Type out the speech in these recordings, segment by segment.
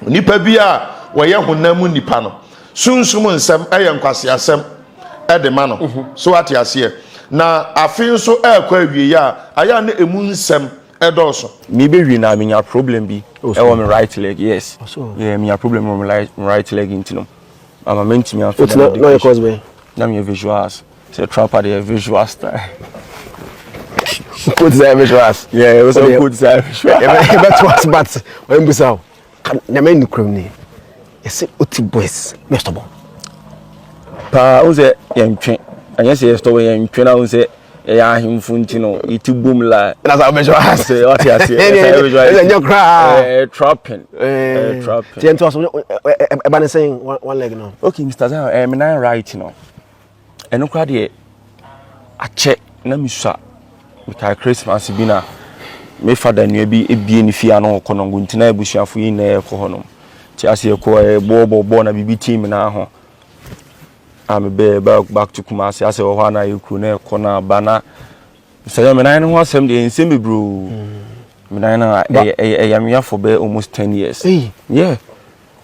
Onipa bi a wɔyɛ honam mu nipa no, sunsum nsɛm yɛ nkwaseasɛm de ma no. So wate aseɛ? Na afe nso ɛrekɔ awieeɛ a, ayɛ a na emu nsɛm ɛdɔɔso. Me bɛ wie na me nya problem bi ɛwɔ me right leg, yes, yeah, me nya problem wɔ me right leg nti no ama me ntumi afɛ na na yɛ course bɛn? Na me yɛ visuals sɛ trapper de yɛ visual style. Code sɛ visuals. Yeah, it was a code sɛ visuals. Yɛbɛ to ase, but ɔyɛ mbusa o nyame ni kurom ni yɛsɛ Oti boys yɛ stubborn. Paa, o sɛ yɛntwe, ɛnyɛ sɛ yɛ stubborn, yɛntwe na o sɛ ɛyɛ ahemfo nti no yɛti bom la. Ɛna sɛ visuals. Sɛ ɔte aseɛ, ɛsɛ visuals. Ɛsɛ nyɛ koraa. Ɛɛ, trapping, ɛɛ, trapping. Tiɛ nti ɔsɔ ɛba ne sɛn, one leg no? Okay, Mr Zion, me nan right no, ɛno koraa deɛ akyɛ na mesua. Mekae Christmas bi na me fada nua bi ebie ne fie ano wɔ Kɔnɔngo, nti na abusuafo yi nyinaa yɛkɔ hɔ nom. Nti ase yɛkɔ ɛɛ bɔɔbɔ bɔɔ na biribi tii me nan ho a mebɛɛ back to Kumasi asɛ wɔ hɔ a na ayɛ kuro na ɛkɔ na aba na sɛ yɛ me nan no ho asɛm deɛ, nsɛm bebree o. Me nan no ɛyɛ ɛyɛ for bɛyɛ almost 10 years. Yeah,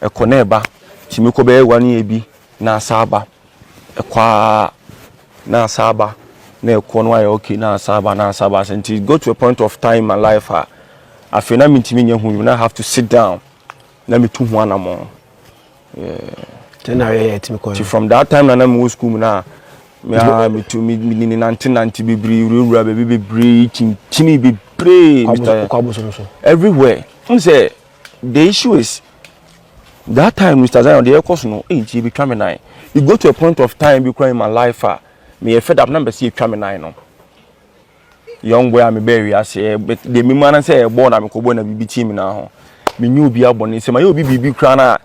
ɛkɔ na ɛba, tìmi kɔ bɛyɛ one year bi na asa aba, ɛkɔ a na asa aba, na ɛkɔ no ayɛ okay na asa aba, na asa aba. Nti go to a point of time in my life a afei na mentumi nyɛ ho, na I have to sit down na metu ho anammɔn. Tɛ na yɛ timi kɔ. Nti from that time na mewɔ school mu na me a metu me me nante nante bebree, wurawura baabi bebree, kyinkyini bebree. Mr. Kɔ abosom so. Everywhere n sɛ the issue is that time, Mr Zion, deɛ ɛkɔ so no, ɛyɛ nti ebitwa me nan. You go to a point of time bi kura in my life a meyɛ fed up na mbɛ sɛ etwa me nan no. Young boy a mebɛɛ wiase ɛ, deɛ memu ana sɛ ɛbɔ na mekɔbɔ na biribi tii me nan ho. Menye obi abɔne sɛ mayɛ obi biribi koraa na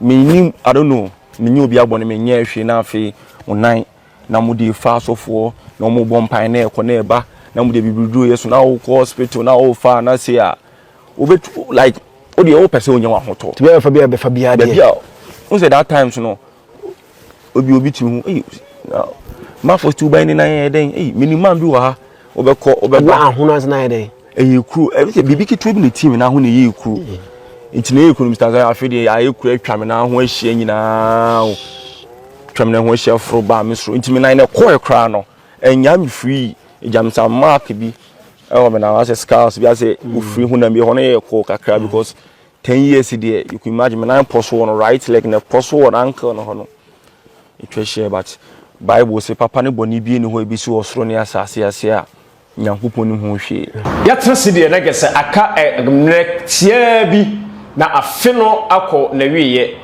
menim, I don't know, menye obi abɔne, menyɛ hwee na afei wo nan na mode fa asɔfoɔ na ɔmo bɔ mpae na ɛkɔ na ɛba na mode bibiduro yɛ so na wokɔ hospital na wofa na se a wobɛtu like wodeɛ wopɛ sɛ wonya wahotɔ. Tumi bɛfa bi a bɛfa bi adeɛ. Baabi a n sɛ that times no obi tumi ho, ɛyi mafo ti woban ne nan yɛ dɛn, ɛyi menim man bi wɔ ha, wobɛkɔ wobɛba. Na ahono ase na yɛ dɛn? Ɛyɛ kuro, ɛbi sɛ biribi ketewa bi na ti mi n'aho na ɛyɛ kuro, nti na ɛyɛ kuro no, Mr Zion, afei deɛ ayɛ kuro atwa mi n'aho ahyia nyinaa o, atwa mi n'aho ahyia foro baa mi soro, nti mi nan na ɛkɔɛ koraa no ɛnya mi free, egya mi sa mark bi ɛwɔ mi nan asɛ scars bi asɛ ofiri honam bi hɔ no yɛ kɔɔ kakra because 10 years deɛ, you can imagine, mi nan pɔ so wɔ no right leg na pɔ so wɔ no ankle no hɔ no etwa ahyia. But Bible sɛ papa ne bɔne bie ne hɔ ebi si wɔ soro ne asase ase a Nyankopɔn ne ho hwee. Yɛatena se deɛ na kɛ sɛ aka mmerɛ tiaa bi na afe no akɔ n'awieeɛ,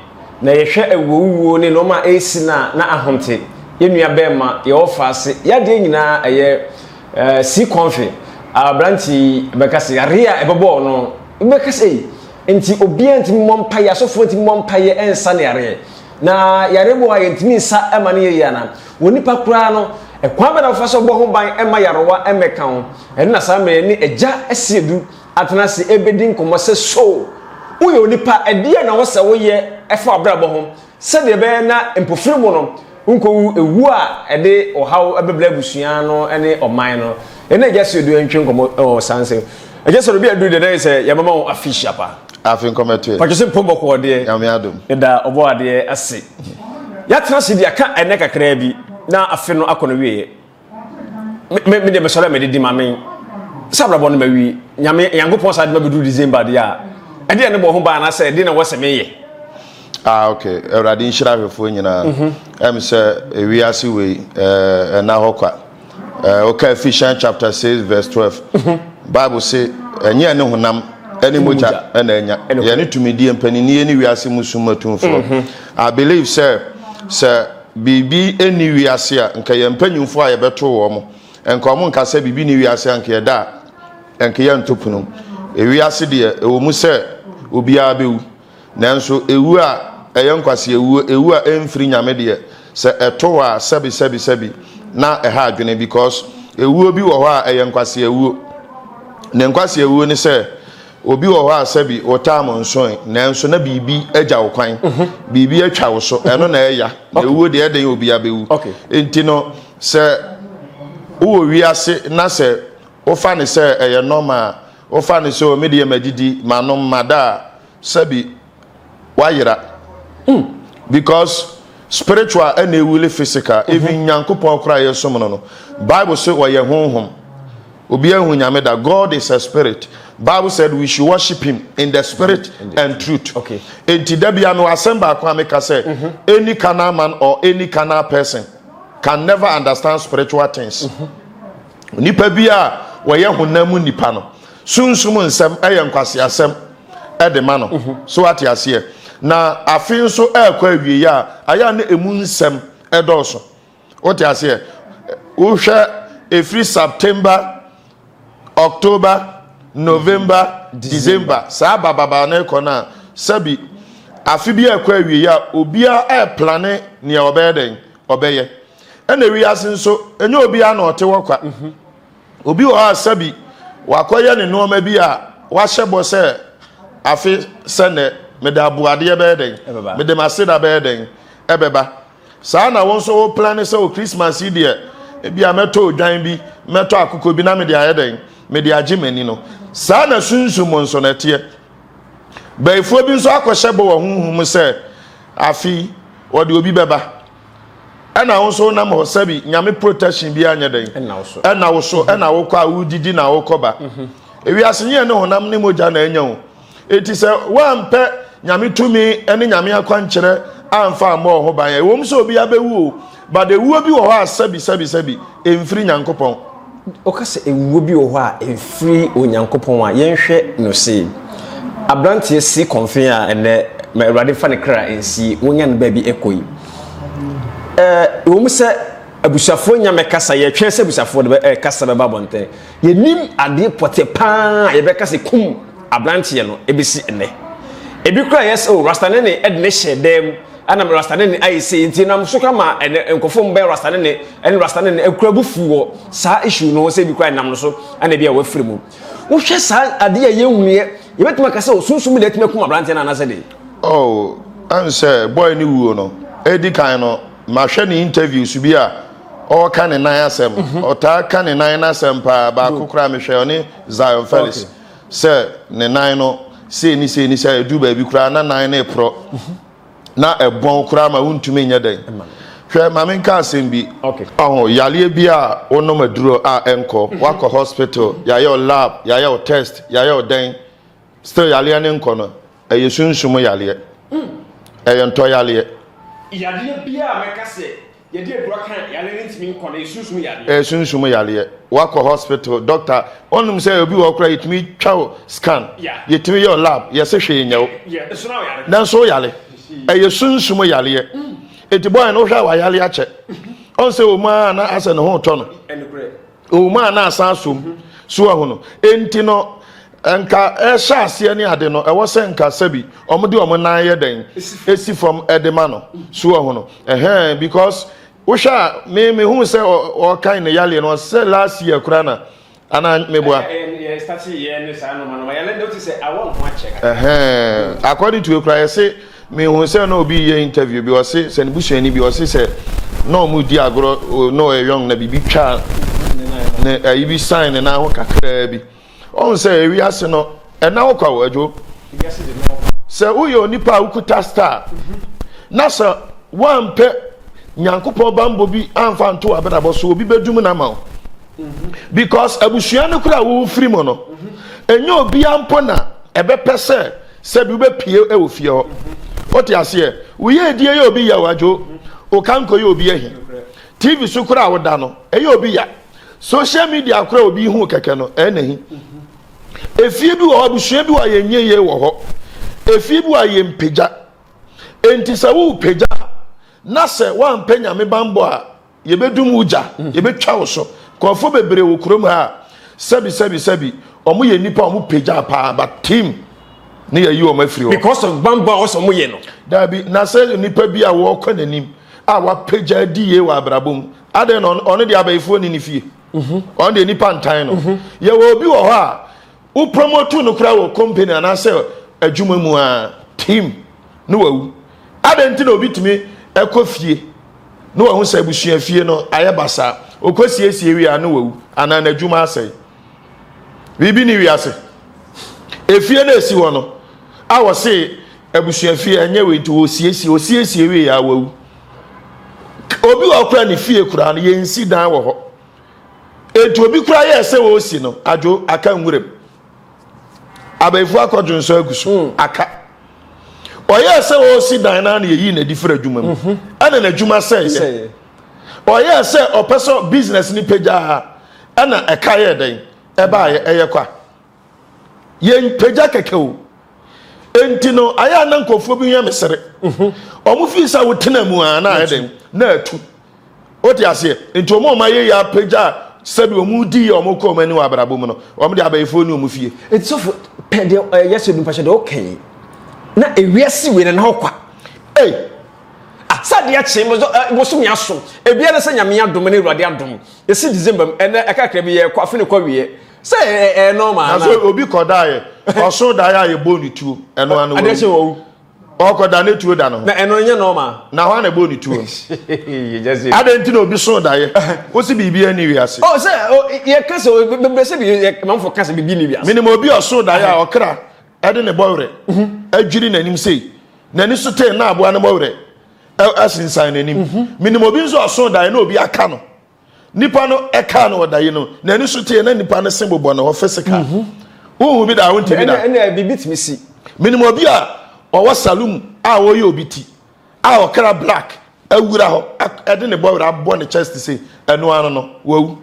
na yɛhwɛ awuowuo ne nneɛma a ɛresi no a na ahonte yɛn nua bɛrima yɛwɔ faase yadeɛ nyinaa ɛyɛ si kɔnfe aberante yi bɛka sɛ yareɛ a ɛbɛbɔɔ no bɛka sɛ yi nti obiara ntumi mmɔ mpaeɛ, asɔfoɔ ntumi mmɔ mpaeɛ ɛnsa ne yareɛ, na yareɛ bɔ a yɛntumi nsa ɛma no yɛ yie ana wɔ nipa koraa no, ɛkwan bɛ na wɔfa so bɔ ho ban ɛma yarewa ɛmɛka ho. Ɛno na saa mmerɛ ne agya asi edu atena ase ɛbɛdi nkɔmmɔ sɛ so woyɛ onipa, ɛdeɛ na wɔsɛ woyɛ ɛfa abrabɔ ho sɛdeɛ ɛbɛyɛ na mpofiri mu no nkɔwu ewu a ɛde ɔhaw ɛbɛbrɛ abusua no ne ɔman no. Ɛna agya si edu ntwe nkɔmmɔ ɛwɔ saa nsɛm. Agya sɛ obi adu deɛ na yɛ sɛ yɛmama wo afihyia pa. Afe nkɔmɛto. Patro sɛ mpɔn bɔkɔɔ deɛ. Nyame adom. Ɛda ɔbɔ adeɛ ase. Yɛatena ase de aka ɛnɛ kakraa bi na afe no akɔ no wieɛ. Me deɛ mesɔre a mede di ma me sɛ abrabɔ no mawie. Nyame Nyankopɔn saa de ma bɛduru December deɛ a, ɛdeɛ ne bɔ ho ban anaasɛ ɛdeɛ na wɔ sɛ meyɛ? Ah, okay, Awurade nhyira ahwɛfoɔ nyinaa. Sɛ ewiase wei ɛna hɔ kwa. Woka Ephesians chapter 6 verse 12, Bible say ɛnyɛ ne honam ɛne mogya ɛna ɛnya yɛne tumidie, mpaninnie ne wiase mu sum atumfoɔ. I believe sɛ biribi ɛni wiase a nka yɛn mpanyinfoɔ a yɛbɛto wɔn mo nka wɔn nka sɛ biribi ni wiase a nka yɛda a nka yɛnto pono. Ewiase deɛ, ɛwɔ mu sɛ obiara bɛwu, nanso ewu a ɛyɛ nkwasi ewuo, ewu a ɛmfiri Nyame deɛ, sɛ ɛto hɔ a, sɛbi sɛbi sɛbi, na ɛha adwene because ewuo bi wɔ hɔ a ɛyɛ nkwasi ewuo. Ne nkwasi ewuo ne sɛ obi wɔ hɔ a sɛbi wɔtaa mo nsoe, nanso na biribi agya wo kwan, biribi atwa wo so, ɛno na ɛya na ewuo deɛ ɛden obi abɛwu. Nti no sɛ wowɔ wiase na sɛ wofa ne sɛ ɛyɛ normal, wofa ne sɛ omi deɛ madidi manom mada a, sɛbi. wayera. Because spiritual ɛna ewuli physical. Even Nyankopɔn koraa yɛsom no no, Bible sɛ ɔyɛ honhom. Obi ahu Nyame da. God is a spirit. Bible said we should worship him in the spirit and truth. Enti da bia mewɔ asɛm baako a meka sɛ any carnal man or any carnal person can never understand spiritual things. Nipa bi a wɔyɛ honam mu nipa no, sunsum nsɛm ɛyɛ nkwaseasɛm ɛde ma no. So ate aseɛ. Na afe nso ɛrekɔ awie a, ayɛ a na emu nsɛm ɛdɔɔso. Wote aseɛ? Wohwɛ ɛfiri September, October, November, December, saa bababa no kɔ no a, sɛbi afe bi ɛkɔ awie a, obiara ɛɛplane nea ɔbɛyɛ dɛn ɔbɛyɛ. Ɛna wiase nso ɛnyɛ obiara na ɔte hɔ kwa. Obi wɔ hɔ a sɛbi wakɔyɛ ne nneɛma bi a wahyɛ bɔ sɛ afe sɛ nɛ mede aboadeɛ bɛyɛ dɛn, mede m'aseda bɛyɛ dɛn ɛbɛba. Saa na wo nso wo plan sɛ o Christmas yi deɛ ebi a mɛtɔ odwan bi, mɛtɔ akokɔ bi na mede ayɛ dɛn, mede agye m'ani no. Saa na sunsum nso na ɛteɛ. Bɛyifoɔ bi nso akɔhyɛ bɔ wɔ honhom mu sɛ afe wɔde obi bɛba. Ɛna wo nso nam hɔ sɛbi Nyame protection bi anyɛ dɛn ɛna wo so, ɛna wokɔ a wodidi na wokɔ ba. Ewiase nyɛ ne honam ne mogya na anya o. Eti sɛ woampɛ Nyame tumi ne Nyame akwankyerɛ amfa ammɔ wo ho ban a, ɛwom sɛ obi abɛwu o, but ewuo bi wɔ hɔ a sɛbi sɛbi sɛbi ɛmfiri Nyankopɔn. Woka sɛ ewuo bi wɔ hɔ a ɛmfiri Onyankopɔn a, yɛnhwɛ no sei. Aberanteɛ si kɔmfe a ɛnnɛ ma Awurade mfa ne kra nsie, wonya no baabi kɔ yi. Ɛɛ, ɛwom sɛ abusuafoɔ nya mɛkasa, yɛtwɛn sɛ abusuafoɔ de bɛ, kasa bɛba abɔnten. Yɛnim adeɛ pɔtee paa a yɛbɛka sɛ kum aberanteɛ no ɛbɛsi ɛnnɛ. Ebi koraa yɛ sɛ, oh, Rasta Nene de ne hyɛ dan mu, ɛna Rasta Nene ayɛ sei, nti nam so koraa ma ɛnɛ nkurɔfoɔ mbɛn Rasta Nene ɛne Rasta Nene akura bu fu wɔ saa issue no ho sɛ ebi koraa nam no so ɛna ebi a wafiri mu. Wohwɛ saa adeɛ a yɛnhunuiɛ, yɛbɛtumi aka sɛ osunsum bi na atumi akum aberanteɛ no anaasɛ deɛ? Oh, ɛn sɛ boy no wuo no, edi kan no, mahwɛ ne interviews bi a ɔreka ne nan asɛm. Ɔtaa ka ne nan n'asɛm paa. Baako koraa mehwɛ ɔne Zion Felix sɛ ne nan no sei ne sei ne sei, edu baabi koraa na nan no reporɔ. Na ɛbɔn koraa ma wontumi nyɛ dɛn. Hwɛ, ma menka asɛm bi. Ɔho, yareɛ bi a wonom aduro a ɛnkɔ, woakɔ hospital, yɛayɛ wo lab, yɛayɛ wo test, yɛayɛ wo dɛn, still yareɛ no nkɔ no, ɛyɛ sunsum yareɛ. Ɛyɛ ntɔ yareɛ. Yareɛ biara a mɛka sɛ yɛde aduro aka yareɛ no ntumi nkɔ no, ɛyɛ sunsum yareɛ. Ɛyɛ sunsum yareɛ. Woakɔ hospital, doctor, wonim sɛ obi wɔ hɔ koraa yɛtumi twa wo scan, yɛtumi yɛ wo lab, yɛse hwee nyɛ wo. Nanso woyare. Ɛyɛ sunsum yareɛ. Enti boy no wohwɛ a wayare akyɛ. Ɔn sɛ ɔmu ara na asɛ ne ho retɔ no. Ɔmu a na asan asom. So ahu no. Enti no, nka ɛhyɛ aseɛ ne ade no, ɛwɔ sɛ nka sɛbi wɔn de wɔn nan yɛ dɛn esi fam ɛde ma no. So ahu no. Ɛhɛn, because wohwɛ a me me hu sɛ ɔkan ne yaleɛ no, ɔsɛ last year koraa na ana meboa. Ɛhɛn, according to ekura yɛse mehu sɛ na obi yɛ interview bi, ɔse sɛ ne busuani bi, ɔse sɛ na ɔmo di agorɔ na ɔyɛ young na biribi twa ne ayi bi sign ne nan ho kakraa bi. Ɔhu sɛ ewiase no ɛna wo kwa o adwo. Sɛ woyɛ onipa a wokuta star na sɛ woampɛ Nyankopɔn bambɔ bi amfa nto w'abrabɔ so, obi bɛdum no ama wo. Because abusua no kora a wofiri mu no, ɛnyɛ obia mpo na ɛbɛpɛ sɛ sɛbi wobɛpie wɔ fie hɔ. Wote aseɛ? Woyɛ edie yɛ obi ya o adwo, wo kanko yɛ obi ahi. TV so kora a woda no, ɛyɛ obi ya. Social media kora obi hu kɛkɛ no, ɛyɛ n'ahi. Efie bi wɔ hɔ, abusua bi wɔ a yɛnyɛ yie wɔ hɔ. Efie bi wɔ a yɛmpagya. Enti sɛ wopagya na sɛ woampɛ Nyame bammɔ a, yɛbɛdum wo gya, yɛbɛtwa wo so. Nkurɔfoɔ bebree wɔ kurom ha a, sɛbi sɛbi sɛbi, wɔn yɛ nnipa a wɔn pagya paa, but team ne yɛyi wɔn afiri hɔ. Because of bammɔ a wɔsɛ wɔn yɛ no. Daabi, na sɛ nipa bi a wɔrekɔ n'anim a wapagya adi yie wɔ abrabɔ mu, adɛn na ɔno deɛ abayifoɔ ni ne fie? Ɔno deɛ nipa ntan no. Yɛwɔ obi wɔ hɔ a, wo promote no koraa wɔ company anaasɛ adwuma mu a, team ne wawu. Adɛn nti na obi tumi kɔ fie na wahu sɛ abusua fie no ayɛ basaa, ɔkɔ siesie wie a na wawu anaa n'adwuma asɛe? Biribi ne wiase. Efie no esi hɔ no a wɔse Abusua fie ɛnyɛ wei nti wɔsiesie wɔsiesie wie a wawu. Obi wɔ kora ne fie koraa no yɛnsi dan wɔ hɔ. Enti obi koraa yɛɛ sɛ wɔresi no adwo aka nwuram. Abayifo akɔdwo nso agu so hmm. aka. Ɔyɛɛ sɛ wɔresi dan no na yɛyii n'adi firi adwuma mu. Mhm. Ɛna n'adwuma sɛeɛ. Ɔyɛɛ sɛ ɔpɛ sɛ business no pagyaa ɛna ɛka yɛɛ dɛn ɛbaeɛ ɛyɛ kwa. Yɛmpagya kɛkɛ o. Enti no, ayɛ a na nkurɔfoɔ bi yɛ me sere. Mhm. Wɔn fii sɛ wotena mu a na ayɛ dɛn na atu. Wote aseɛ? Nti wɔn a wɔn ayɛ yɛ apagya a sɛbi wɔn di yɛ wɔn kɔ wɔn ani wɔ abrabɔ mu no, wɔn de abayifoɔ ne wɔn fie. Eti sɔfo pɛ deɛ ɛyɛ sɛ nipa hyɛ deɛ ɔka yi na ewiase wei na na ɔkwa. Ei! Ah, sɛ adeɛ kye bosomi aso ebiara sɛ nyame adom ne awurade adom esi December mu ɛnɛ ɛkakra bi yɛ kɔ afe ne kɔ wieɛ. Sɛ ɛyɛ normal ana? Na so obi kɔdaeɛ, ɔso daeɛ a yɛbɔɔ ne tuo, ɛno ano wawu. Adeɛ kye wawu. Ɔkɔda ne tuo da ne ho. Na ɛno nyɛ normal. Na hɔ na ɛbɔɔ ne tuo no. Adɛn nti na obi so daeɛ? Wosi biribi ani wiase. Oh sɛ yɛka sɛ bebree sɛ bi manfo ka sɛ biribi ni wiase. Menim obi ɔso daeɛ a ɔkra ɛde ne bɔwerɛ adwiri n'anim sei. N'ani so tee na aboa ne bɔwerɛ asensan n'anim. Menim obi nso ɔso daeɛ na obi aka no. Nipa no ɛkaa no ɔda yi no n'ani so teɛ na nipa no se bobɔ ne hɔ physical. Mhm. Wohu bi da wonte bi da. Ɛnna biribi tumi si. Menim obi a ɔwɔ saloon a ɔyɛ obi ti a ɔkra black awura hɔ ɛde ne bɔwerɛ abɔ ne chest se ɛno ano no wawu.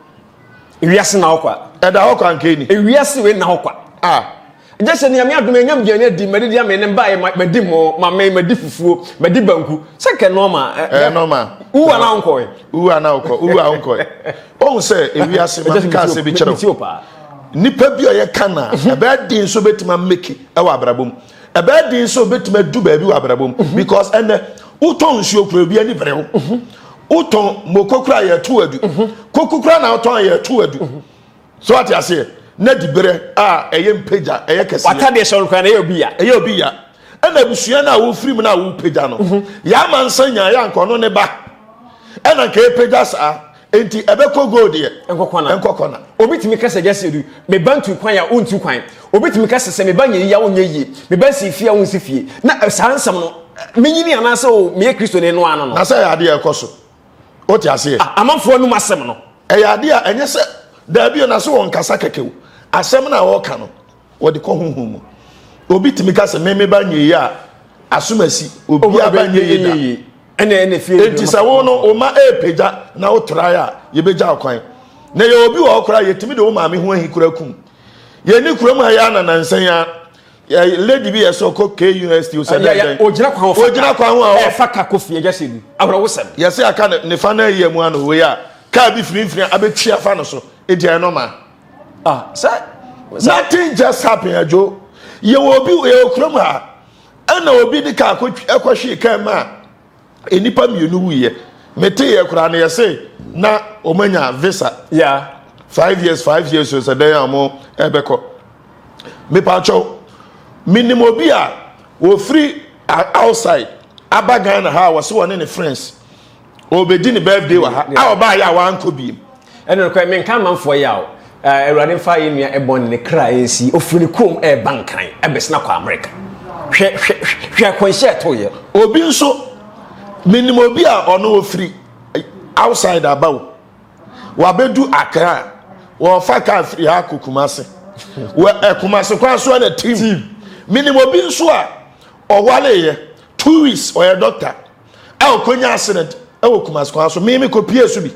Ewiase na hɔ kwa. Ɛda hɔ kwa nka ni. Ewiase wei na hɔ kwa. Ah. Gye sɛ nea me adom anya aduane adi, madidi amee ne mbaeɛ, madi mo, mamee, madi fufuo, madi banku. Sɛ kɛ nɔɔma. Ɛyɛ nɔɔma. Wu ana wonkɔe. Wu ana wokɔ, wu a wonkɔe. Wohu sɛ ewiase ma meka asɛm bi kyerɛ wo. Nipa bi a ɔyɛ kan a, mhm. ɛbɛyɛ den sɛ obɛtumi ameki ɛwɔ abrabɔ mu. Ɛbɛyɛ den sɛ obɛtumi adu baabi wɔ abrabɔ mu. Mhm. Because ɛnɛ, wotɔn nsuo kura obi ani bere wo. Mhm. Wotɔn moko kura yɛto adu. Koko kura na wotɔn yɛto adu. So ate aseɛ? Na diberɛ a ɛyɛ mpagya, ɛyɛ kɛseɛ. W'atadeɛ hyɛ wo no koraa na ɛyɛ obi ya. Ɛyɛ obi ya. Ɛna abusua no a wofiri mu no a wopagya no, mhm. yɛ ama nsa nyaa yɛ anka ɔno ne ba. Ɛna nka ɛpagya saa. Enti ɛbɛkɔ gold deɛ. Nkɔkɔna. Nkɔkɔna. Obi tumi ka sɛ gyasi edu, me ba ntu kwan a wontu kwan. Obi tumi ka sɛ sɛ me ba nyɛ yie a wonyɛ yie. Me ba nsi fie a wonsi fie. Na saa nsɛm no, menyini anaasɛ o meyɛ Kristoni no ano no. Na sɛ ɛyɛ adeɛ ɛkɔ so. Wote aseɛ? Amanfoɔ anum asɛm no. Ɛyɛ adeɛ a ɛnyɛ sɛ daabi o na so wɔn kasa kɛkɛ o. Asɛm no a wɔka no wɔde kɔ honhom mu. Obi tumi ka sɛ meme ba nyɛ yie a asomasi obi aba nyɛ yie da. Ɛna ɛna fie. Enti sɛ wo no wo ma ɛrepagya na wo trae a yɛbɛgya wo kwan. Na yɛ obi wɔ hɔ koraa yɛtumi de wo maame ho ahi koraa kum. Yɛni kurom ha yɛ ananansan a lady bi yɛ sɛ ɔkɔ K University sɛ dɛn dɛn. Ogyina kwan ho. Ogyina kwan ho a ɛfa ka kɔ fie gyesɛ bi awerɛwosɛm. Yɛsɛ aka ne fa na ayi mu ano wei a kaa bi firifiri abɛtwi afa no so eti ɛyɛ normal. Ah sɛ. Nothing just happen adwo yɛwɔ obi yɛwɔ kurom ha ɛna obi de kaa kɔhwee kaa mu a nnipa mmienu wuiɛ meteeɛ koraa no yɛse na wɔn anya visa yeah. 5 years 5 years sɛ dɛn a wɔn ɛbɛkɔ mepatwɛw menim obi a wɔfiri outside aba Ghana ha a wɔse wɔne ne friends ɔbɛdi ne birthday wɔ ha a ɔbaayɛ a wankɔ biem. Ɛna nokorɛ menka amanfoɔ yaw Awurade mfa yɛn nua ɛbɔn ne kra nsi ofiri ne kurom ɛreba nkran ɛbɛsena kɔ Amerika hwɛ hwɛ hwɛ akwanhyia ɛto yɛ. Obi nso menim obi a ɔno ofiri outside aba o wabedu Accra wɔfa kaa firi ha kɔ Kumasi wɔ Kumasi kwan so ɛna team menim obi nso a ɔwaleyɛ 2 weeks ɔyɛ doctor a ɔkɔnya accident ɛwɔ Kumasi kwan so me mekɔpie so bi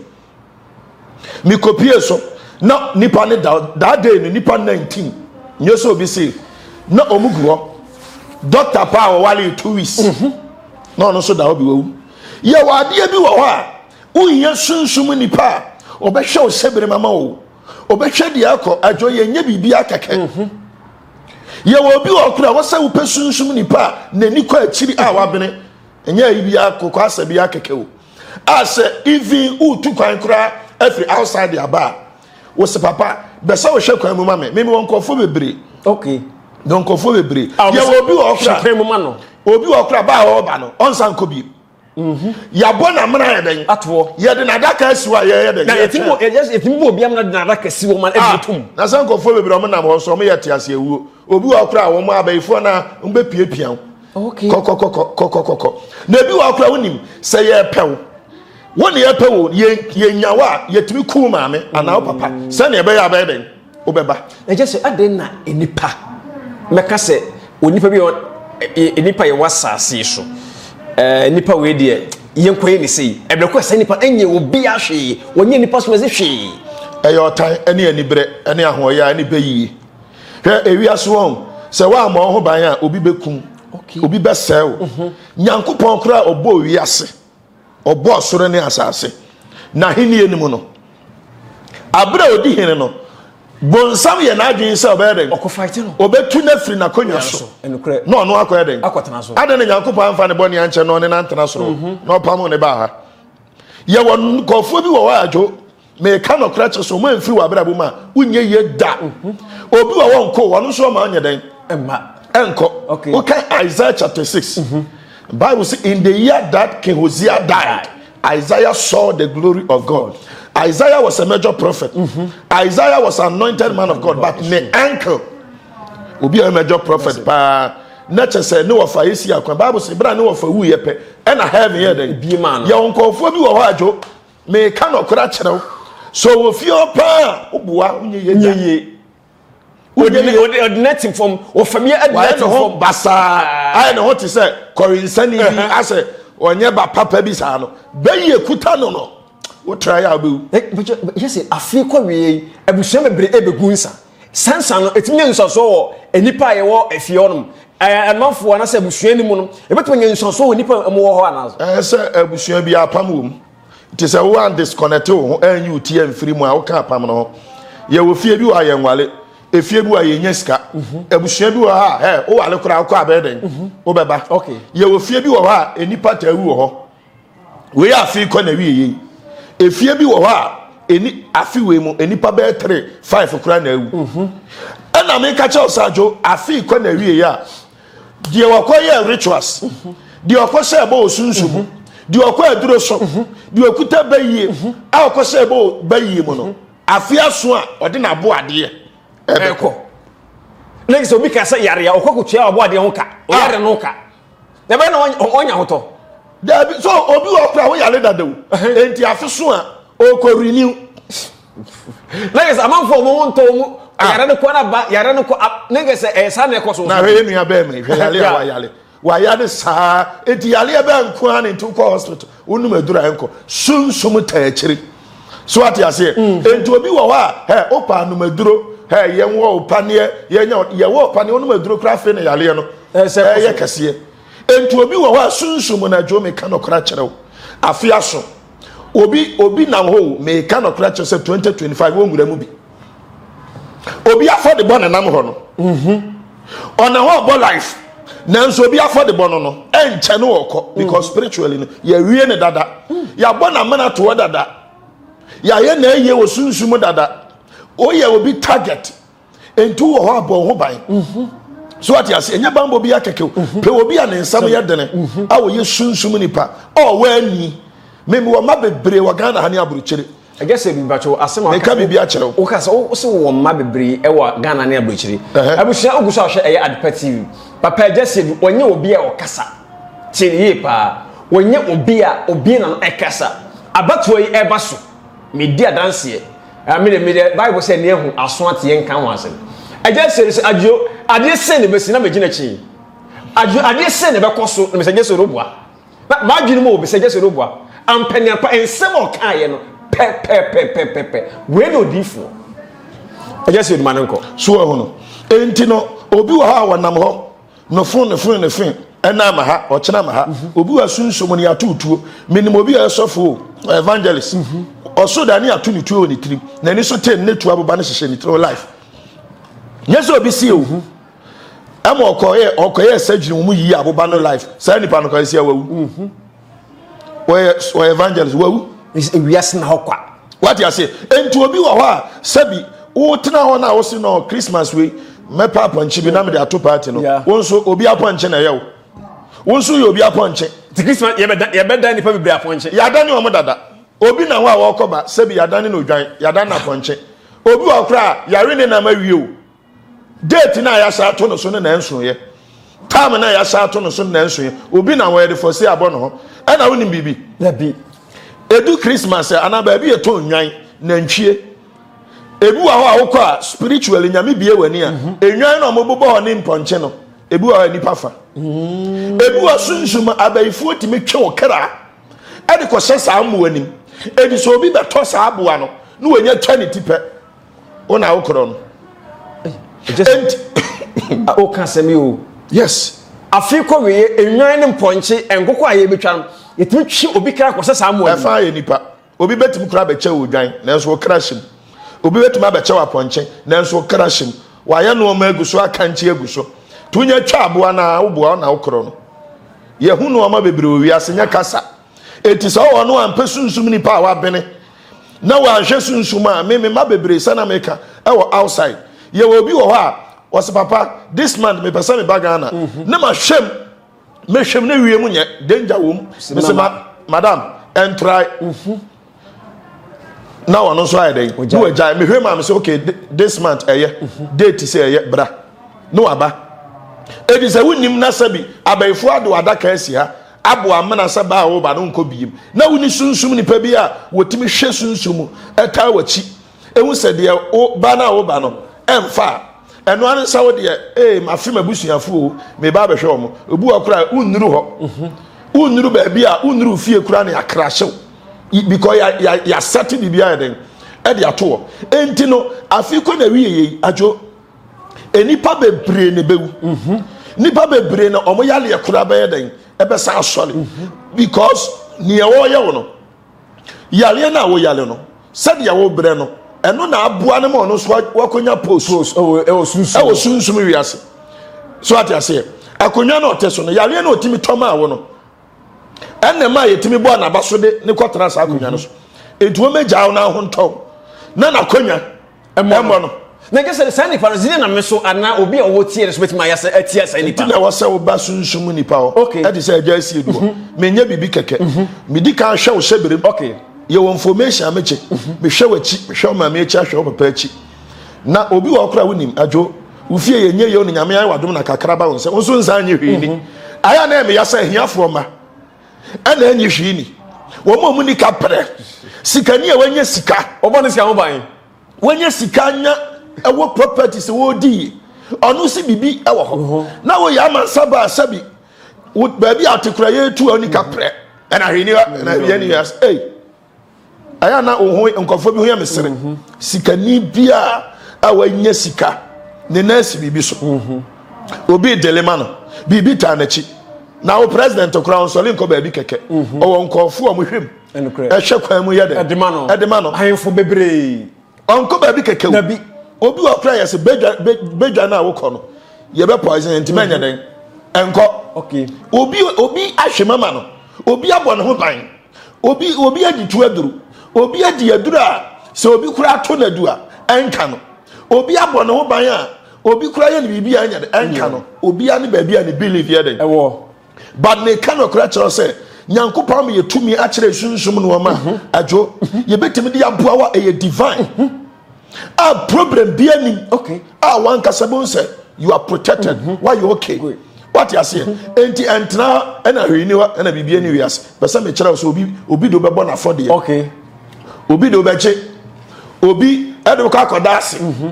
mekɔpie so na nipa ne da that day no nipa 19 nyɛ sɛ obi se na ɔmu gu hɔ doctor paa ɔwale 2 weeks na ɔno nso da hɔ bi wawu. Yɛwɔ adeɛ bi wɔ hɔ a wohia sunsum nipa a ɔbɛhwɛ wo sɛbere mama wo ɔbɛhwɛ deɛ akɔ adwo yɛnyɛ biribi akɛkɛ. Yɛwɔ obi wɔ kora wɔ sɛ wopɛ sunsum nipa a n'ani kɔ akyiri a wabene ɛnyɛ ayi bi akokɔ asɛ bi akɛkɛ o a sɛ even wotu kwan koraa afiri outside aba a wɔsɛ papa bɛsɛ wohwɛ kwan mu ma me meme wɔ nkurɔfoɔ bebree. Okay. Na nkurɔfoɔ bebree. Yɛwɔ obi wɔ kora hwɛ kwan mu ma no. Obi wɔ kora ba a ɔreba no ɔnsan nkɔ biem. Yɛabɔ n'amena yɛ dɛn? Atoɔ. Yɛde n'adaka asi hɔ a yɛyɛ dɛn? Na yɛtumi bɔ yɛtumi bɔ obi amena de n'adaka si hɔ ma ɛde tum. Na sɛ nkurɔfoɔ bebree wɔn nam hɔ nso wɔn yɛ te ase awuo. Obi wɔ kora a wɔn abayifoɔ na wɔn bɛpiapia wo. Kɔkɔkɔkɔ kɔkɔkɔkɔ. Na ebi wɔ hɔ koraa wonim sɛ yɛrepɛ wo. Wo ne yɛpɛ wo yɛnya wo a yɛtumi ku wo maame anaa wo papa sɛnea ɛbɛyɛ a bɛyɛ dɛn wobɛba. Ɛkyɛ sɛ adɛn na nnipa mɛka sɛ onipa bi nnipa yɛwɔ asase so nnipa wei deɛ yɛnkɔyɛ ne sei ɛberɛ kɔ sɛ nnipa ɛnyɛ obi ahwee wɔnyɛ nnipa so ɛsɛ hwee. Ɛyɛ ɔtan ɛne aniberɛ ɛne ahoɔyɛ ɛne bɛyie. Hwɛ ewiase wɔn sɛ woammɔ wo ho ban a obi bɛkum obi bɛsɛe wo. Mhm. Nyankopɔn koraa ɔbɔɔ wiase ɔbɔɔ soro ne asase n'ahenni no mu no abere a ɔdi hene no bonsam yɛ n'adwene sɛ ɔbɛyɛ dɛn ɔbɛtu no afiri n'akonnwa so na ɔno akɔyɛ dɛn adɛn na nyankopɔn amfa ne bɔne ankyɛ na ɔne no antena soro mhm. na ɔpam ne baa ha yɛwɔ nkurɔfoɔ bi wɔ hɔ adwo Meka nɔkorɛ kyerɛ sɛ ɔmo amfiri w'abrabɔ mu a wonyɛ yie da. Obi wɔ hɔ nko ɔno nso ɔma ɔnyɛ dɛn? Ɛmma. Ɛnkɔ. Woka Isaiah chapter 6. Bible say in the year that King Hosea died, Isaiah saw the glory of God. Isaiah was a major prophet. Isaiah was an anointed man of God, but ne uncle, obi a major prophet paa, na kyɛ sɛ ne wɔfa esi akwan. Bible say bere a ne wɔfa wu yɛ pɛ, ɛna heaven yɛ dɛn? Yɛ nkurɔfoɔ bi wɔ hɔ adwo. Meka nɔkorɛ akyerɛ wo, sɛ ɔwɔ fie hɔ paa a, woboa wonyɛ yie da. Yie. Wonyɛ yie. Ɔde ɔde n'ati fam, ɔfa bi adi Wayɛ n'ati ne ho fam. basaa, ayɛ ne ho te sɛ kɔwensani bi, asɛ ɔnyɛ ba papa bi saa no. Bɛyi ekuta no no, wotra yɛ a wobɛwu. Yɛ sɛ afei kɔ wie yi, abusua bebree ɛbɛgu nsa. Saa nsa no, ɛtumi nya nsuansoɔ wɔ nnipa a yɛwɔ afie hɔ nom, amanfoɔ anaasɛ abusua no mu no, ɛbɛtumi anya nsuansoɔ wɔ nnipa a wɔwɔ hɔ anaasɛ? Ɛyɛ sɛ abusua bi apam wɔ mu. Nti sɛ wo an disconnect wo ho anyi wo ti amfiri mu a woka apam no ho. Yɛwɔ fie bi wɔ a yɛnwale, efie bi wɔ a yɛnya sika, mhm. abusua bi wɔ hɔ a ɛ wowale koraa wokɔ abɛyɛ dɛn mhm. wobɛba. Yɛwɔ fie bi wɔ hɔ a nnipa taa wu wɔ hɔ. Wei afe kɔ na wie yei. Efie bi wɔ hɔ a ɛni afe wei mu nnipa bɛyɛ 3 5 koraa na awu. Mhm. Ɛna meka kyerɛ wo sɛ adwo afe kɔ na wie a deɛ ɔkɔ yɛ rituals deɛ ɔkɔ sɛ ɛbɔ osunsun mu deɛ ɔkɔ aduro so deɛ ɔkuta bɛyie a ɔkɔ sɛ ɛbɔ bɛyie mu no afe aso a ɔde n'abo adeɛ ɛbɛkɔ. Ne sɛ obi ka sɛ yare a ɔkɔ kotua ɔbɔ adeɛ ho ka ɔyare no ka na ɛbɛyɛ na ɔnya ahotɔ. Dabi so obi wɔ kora woyare dada o enti afe so a ɔkɔ renew. Na yɛ sɛ amanfoɔ wɔn ho ntɔ wɔn ah. yare no kɔ na ba yare no kɔ ne yɛ sɛ ɛyɛ saa na ɛkɔ so. Na hwɛ yɛ nua bɛɛ mi hwɛ yare a wayare wayare saa eti yareɛ bɛɛ nko ara ne nti wokɔ hospital wonum aduru a ɛnkɔ sunsum taa akyiri so ate aseɛ mm. enti obi wɔ hɔ a ɛ wopa anum aduro ɛ yɛn wɔ opaneɛ yɛn nya yɛwɔ opaneɛ wonum aduro kora afei na yareɛ no ɛyɛ kɛseɛ enti obi wɔ hɔ a sunsum na adwo meka nɔkora kyerɛw afe aso Obi obi nam hɔ o, meka nɔkorɛ kyerɛ sɛ 2025 wɔnwura mu bi. Obi afɔdebɔ na nam hɔ no. Mhm. Ɔna hɔ ɔbɔ life. Nanso obi afɔdebɔ no no, ɛnkyɛ no ɔkɔ because mm. spiritually no, yɛwie ne dada. Mm. Yɛabɔ n'amena toɔ dada. Yɛayɛ na ayie wɔ sunsum dada. Woyɛ obi target. Nti wɔ hɔ a bɔ ho ban. Mhm. So ate ase ɛnyɛ banbɔ bi akɛkɛ o. Mhm. Pɛ obi a ne nsɛm yɛ dene mhm. a wɔyɛ sunsum nipa a ɔwɔ ani. Mimi wɔ mma bebree wɔ Ghana ha ne aburokyire. Ɛgya sɛ mpakyɛw asɛm a meka biribi akyerɛ wo. Woka sɛ wo sɛ wɔ mma bebree ɛwɔ Ghana ne aburokyire. Abusua ogu so ahwɛ ɛyɛ Adepa TV. Papa Agya Sɛdu ɔnyɛ obi a ɔkasa. Tie ne yie paa. Ɔnyɛ obi a obi na no ɛkasa. Abatoɔ yi ɛba so. Medi adanseɛ. Ah, me de, me de, Bible sɛ nea ehu aso ate yɛn nka ho asɛm. Agya sɛ sɛ adwo adeɛ sɛ na ebesi na megyina akyi. Adwo adeɛ sɛ na ɛbɛkɔ so na mesɛ gye sɛ ɔreboa. Na m'adwene mu obi sɛ gye sɛ ɔreboa. Ampaniampa nsɛm a ɔkaeɛ no pɛpɛpɛpɛpɛ. Wei na odiifoɔ. Agya sɛ oduma no nkɔ. So ɛho no. Enti no obi wɔ hɔ a wɔnam hɔ No fon ne fon ne fon ɛna ama ha ɔkyena ama ha mhm. obi wa sunsun mu ne ato tuo menim obi a ɛsɔfo o evangelist mhm. ɔso da ne ato ne tuo wɔ ne tirim n'ani so ten ne tuo aboba ne hyehyɛ ne tirim life nyɛ sɛ obi si o mhm. ɛma ɔkɔyɛ ɔkɔyɛ surgery wɔn yiyi aboba no life saa nipa no kɔ esi awawu. Wɔyɛ wɔyɛ evangelist wawu. Wiase na hɔ kwa. Wate ase? Enti obi wɔ hɔ a sɛbi wotena hɔ na wose no Christmas wei mɛpɛ apɔnkye bi na mede ato party no. Wo nso obi apɔnkye na ɛyɛ wo. Wo nso yɛ obi apɔnkye. Ti Christmas yɛbɛda yɛbɛda nipa bebree apɔnkye. Yɛadane wɔn dada. Obi na hɔ a wɔkɔ ba sɛbi yɛadane no odwan yɛadane no apɔnkye. Obi wɔ hɔ koraa yare ne nam awie o. Date no a yɛahyɛ ato no so no na ɛnsoeɛ. Time na yɛahyɛ ato no so nnanson yi, obi na wɔyɛ de fɔsi abɔ ne ho. Ɛna wonim biribi? Dabi. Edu Christmas a, anaa baabi yɛtɔn nnwan, nantwie. Ebi wɔ hɔ a wokɔ a spiritually nyame bie w'ani a, mhm. nnwan na wɔbobɔ hɔ ne mpɔnkye no, ebi wɔ hɔ a nipa fa. Mm. Ebi wɔ sunsum abayifoɔ tumi twe wo kra ɛde kɔhyɛ saa mmoa nim. Edi sɛ obi bɛtɔ saa aboa no na wɔnya twa ne ti pɛ. Wo na wokorɔ no. Enti woka asɛm yi o. Yes. Afe kɔ wieɛ, nnwan ne mpɔnkye, nkokɔ a yɛbɛtwa no, yɛtumi twe obi kra kɔsɛ saa mmoa no. Ɛfa yɛ nipa. Obi bɛtumi kora abɛkyɛ wo dwan, nanso wo kra hyɛ mu. Obi bɛtumi abɛkyɛ wo apɔnkye, nanso wo kra hyɛ mu. Wayɛ nneɛma agu so, akankye agu so. To nya twa aboa no a, woboa wo na wokorɔ no. Yɛhu nneɛma bebree wɔ wiase, nyɛ kasa. Enti sɛ ɔwɔ no ampɛ sunsum nipa a wabene na wanhwɛ sunsum a me me ma bebree sɛ na meka ɛwɔ outside. Yɛwɔ obi wɔ hɔ a wɔsɛ papa this month mepɛ sɛ meba Ghana mhm. ne ma hwɛm mehwɛm ne wie mu nyɛ danger wɔ mu mesɛ ma madam ɛntrae mhm. na wɔn nso ayɛ dɛn ne wagyae mehwɛ maa me sɛ okay this month ɛyɛ mhm. date sɛ ɛyɛ bra ne waba edi sɛ wonim na sɛbi abɛɛfo ade adaka asi ha Abɔ amena sɛ ba a woreba no nkɔ biem. Na wonni sunsum nipa bi a wɔtumi hwɛ sunsum mu taa w'akyi ehu sɛ deɛ wo ba no a woba no ɛmfa a. Ɛno ara ne sɛ wo deɛ ee mafe m'abusuafo o meba abɛhwɛ wɔn. Obi wɔ koraa wonnuru hɔ. Wonnuru baabi a wonnuru fie koraa na yɛakrahye wo because ya ya yɛasɛte biribi ayɛ den ɛde ato hɔ. Enti no afe kɔ na wie yei adwo nnipa bebree na ɛbɛwu mhm. nnipa bebree na wɔn yareɛ koraa bɛyɛ dɛn ɛbɛsa asɔre mhm. because nea wɔreyɛ wo no yareɛ no a wɔyare no sɛdeɛ wɔbrɛ no ɛno na aboa no ma ɔno nso wakɔnya post ɛwɔ sunsum wiase so ate aseɛ akonnwa no ɔte so no yareɛ no ɔtumi tɔ maa wo no ɛna ɛma yɛtumi bɔ anaba so de ne kɔtena saa akonnwa no so nti wɔn agya wo n'ahontɔw na n'akonnwa ɛmmɔ no. Na nkyɛ sɛ saa nipa no zine na me so anaa obi a ɔwɔ tie no so bɛtumi ayɛ sɛ atia saa nipa. Nti na ɛwɔ sɛ woba sunsum nipa hɔ. Okay. Ɛte sɛ agya asie du hɔ. Mhm. Menyɛ biribi kɛkɛ. Mhm. Medi kan hwɛ wo hyɛberem. Okay. Yɛwɔ information a megye. Mhm. Mehwɛ w'akyi, mehwɛ wo maame akyi, ahwɛ wo papa akyi. Na obi wɔ hɔ koraa wonim adwo wo fie yɛ nyɛ yɛ ne nyame ayɛ wadom na kakra ba wo nsɛ wo nso nsan nye hwee ni. Ayɛ na ɛmeyɛ sɛ ahiafoɔ mma. Ɛna ɛnye hwee ni. Wɔn a wɔn ni ka prɛ. Sikani a wanya sika. Ɔbɔ ne sika ho ban. Wanya sika nya ɛwɔ property sɛ wɔredi yie. Ɔno si biribi ɛwɔ hɔ. Mhm. Na wɔyɛ amansa ba sɛbi baabi a ɔte kura yɛtu a ɔni ka prɛ. Ɛna hwee ni hɔ ɛna hwee ni hɔ ɛy. Ɛyɛ na wo ho nkurɔfoɔ bi ho yɛ me sere. Mhm. Sikani biara a wanya sika ne nan si biribi so. Mhm. Obi dele ma no biribi taa n'akyi. Na wo president koraa ɔnsɔre nkɔ baabi kɛkɛ. Mhm. Ɔwɔ nkurɔfoɔ a wɔhwɛ mu. Ɛhwɛ kwan mu yɛ dɛ. Ɛde ma no. Ɛde ma no. Ahemfo bebree. Ɔnkɔ baabi kɛkɛ o. Dabi. Obi wɔ koraa yɛ sɛ bedwa bedwa no a wokɔ no yɛbɛ poison nti mɛnyɛ dɛn ɛnkɔ. Okay. Obi obi ahwɛ mama no. Obi abɔ ne ho ban. Obi obi adi tu aduru. Obi adi aduru a sɛ obi kura ato n'adu a ɛnka no. Obi abɔ ne ho ban a obi kura yɛ ne biribi a ɛnyɛ de ɛnka no. Obi a ne baabi a ne believe yɛ den. Ɛwɔ. But ne ka no kura kyerɛ sɛ Nyankopɔn ama yɛ tumi akyerɛ sunsum nneɛma mhm. adwo mhm. yɛbɛtumi de aboa wa ɛyɛ divine mhm. a problem bi anim okay. a wankasa bɛhu sɛ you are protected mm -hmm. why you okay Good. wate aseɛ enti ɛntena ɛna hwee ni hɔ ɛna biribi ani wiase pɛ sɛ mekyerɛ wo sɛ obi obi de wobɛbɔ n'afɔdeɛ okay. obi de wobɛkye obi ɛde wokɔ akɔda ase mm -hmm.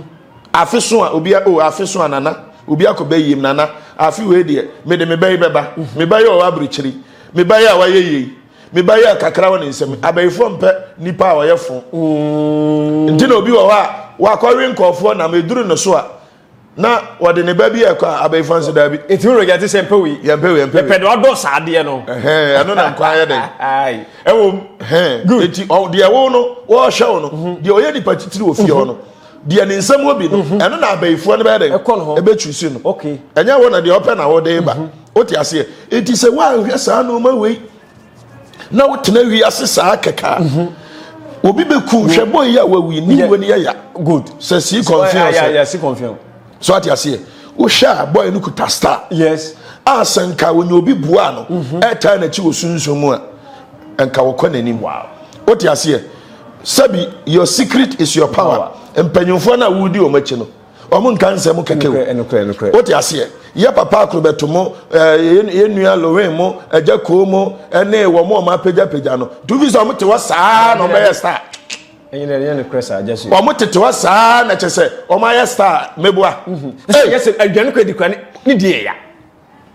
afe so a obi o oh, afe so a nana obi akɔ bɛyiem nana afe wei deɛ mede me bɛyi bɛba mhm. me bɛyɛ ɔwɔ aburukyiri me bɛyɛ a wayɛ yie me bɛyɛ a kakra wɔ ne nsam abɛyifoɔ mpɛ nipa a ɔyɛ fo mm. nti na obi wɔ hɔ a wakɔwe nkɔɔfoɔ nam eduru ne so a na wɔde ne ba bi ɛkɔ a abɛyifoɔ nso daabi. Nti wo regret sɛ mpɛ wei. Yɛn mpɛ wei yɛn mpɛ wei. Yɛpɛ de ɔdɔ saa adeɛ no. Ɛhɛn ɛno na nkwa ayɛ dɛ. Ɛwɔ mu. Ɛhɛn good. Eti deɛ wo no wɔɔhwɛ wo no mhm. deɛ ɔyɛ nipa titiri wɔ fie hɔ no deɛ ne nsam wɔ bi no mhm. ɛno na abɛyifoɔ no bɛyɛ dɛ. Ɛkɔ no hɔ. Ɛbɛtwi no. Okay. Ɛnyɛ wo na deɛ ɔpɛ na wɔde ba. Mhm. Wote aseɛ. Eti sɛ woanhwɛ saa nneɛma wei na wotena wiase saa kɛkɛ a mhm. obi bɛku hwɛ bɔ yi a wawu yi ne wuo no yɛ ya good sɛ sii kɔnfiɔn sɛ so ate aseɛ wohwɛ a bɔyɛ no kuta star yes a sɛ nka wɔnyɛ obi boa no mhm. ɛtaa n'akyi wɔ sunsun mu a nka wɔkɔ n'anim wote aseɛ sɛbi your secret is your power mpanyinfoɔ no a wodi wɔn akyi no wɔn nka nsɛm kɛkɛ o wote aseɛ. Yɛ papa akorobɛto mo, yɛ nua Lorraine mo, agya koo mo, ɛne wɔn a wɔn apagyapagya no. Do fi sɛ wɔn te hɔ saa na wɔn bɛyɛ star. Wɔn tete hɔ saa na kyɛ sɛ wɔn ayɛ star meboa. Ɛyɛ sɛ aduane kɔ adi kura ne di yɛ ya.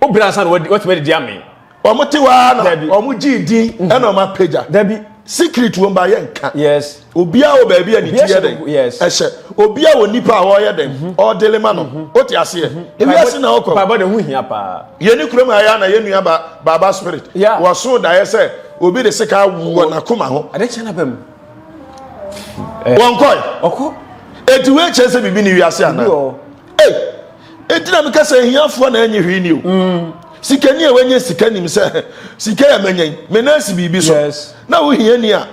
O bere ansa na watumi adidi amee. Wɔn te hɔ ara na wɔn gye din mhm. ɛna wɔn apagya. Dabi. Secret wɔn ba yɛ nka. Yes. Obiara wɔ baabi a ne ti yɛ dɛn. Yes. Ɛhyɛ. Obiara wɔ nipa a ɔyɛ dɛn. Mhm. Ɔdele ma no. Mhm. O te aseɛ. Ewiase na ɔkɔ. Mpaebɔ de ho hia paa. Yɛn ni kurom ayɛ na yɛn nua ba baaba spirit. Yeah. Wɔso daeɛ sɛ obi de sika wɔ n'akoma ho. Ade kyɛn na bɛm. Wɔn kɔɛ. Ɔkɔ. Eti wei kyerɛ sɛ bibi ni wiase ana. Ei, enti na meka sɛ ahiafoɔ na ɛnyɛ hwee ni o. Mm. Sikani a wanya sika nim sɛ sika yɛ manya yi, me nan si biribi so. Yes. Na wohia ni a,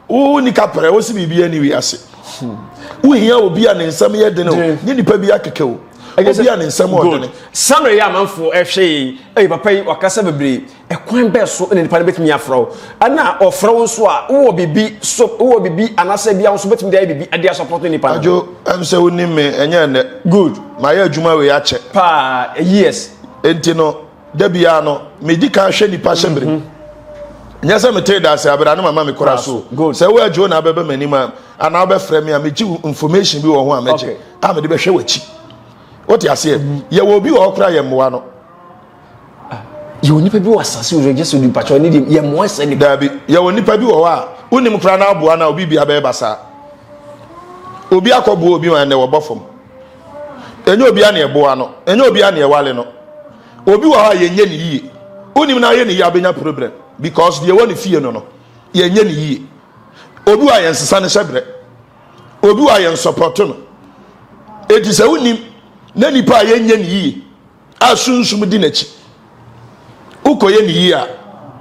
wo ni kaprɛ, wo si biribi ani wiase. Hmm. Wohia obi a ne nsɛm yɛ den o, nye nipa bi akeke o. Obi a ne nsɛm ɔdene. Samuel yɛ amanfoɔ ɛhwɛ yi, ɛyɛ papa yi wakasa bebree. Ɛkwan bɛn so na nipa no bɛtumi afrɛ wo? Ɛna ɔfrɛ wo nso a, wowɔ biribi so, wowɔ biribi anaasɛ bia wo nso bɛtumi de ayɛ biribi de asɔpɔto nipa no? Adwo, ɛm sɛ wonim me, ɛnyɛ ɛnnɛ. Good. Mayɛ adwuma wei akyɛ. Paa, years. Enti no, da biara no, medi kan hwɛ nipa hyɛ bere. Mhm. Nyɛ sɛ metee da ase abere a ne mama me kora so. Good. Sɛ wo adwo na abɛba m'anim a, anaa wobɛfrɛ me a, megye wo information bi wɔ ho a mɛgye, a mede bɛhwɛ w'akyi. Wote aseɛ? Mhm. Yɛwɔ obi wɔ hɔ koraa yɛmmoa no. Yɛwɔ nipa bi wɔ asase wɔ gye so di mpakyɛw ne deɛ yɛ mmoa sɛ nipa. Daabi, yɛwɔ nipa bi wɔ hɔ a wonim koraa na aboa na obi bia bɛyɛ basaa. Obi akɔboa obi ma ɛnɛ wɔbɔ fam. Ɛnyɛ obi a na ɛboa no, ɛnyɛ obi a na ɛwale no. Obi wɔ hɔ a yɛnyɛ ne yie. Wonim na ayɛ ne yie abɛnya problem because deɛ ɛwɔ ne fie no no, yɛnyɛ ne yie. Obi wɔ a yɛnsesa ne hyɛbrɛ. Obi wɔ a yɛnsɔpɔto no. Eti sɛ wonim na nipa a yɛnyɛ ne yie a sunsum di n'akyi wokɔyɛ ne yie a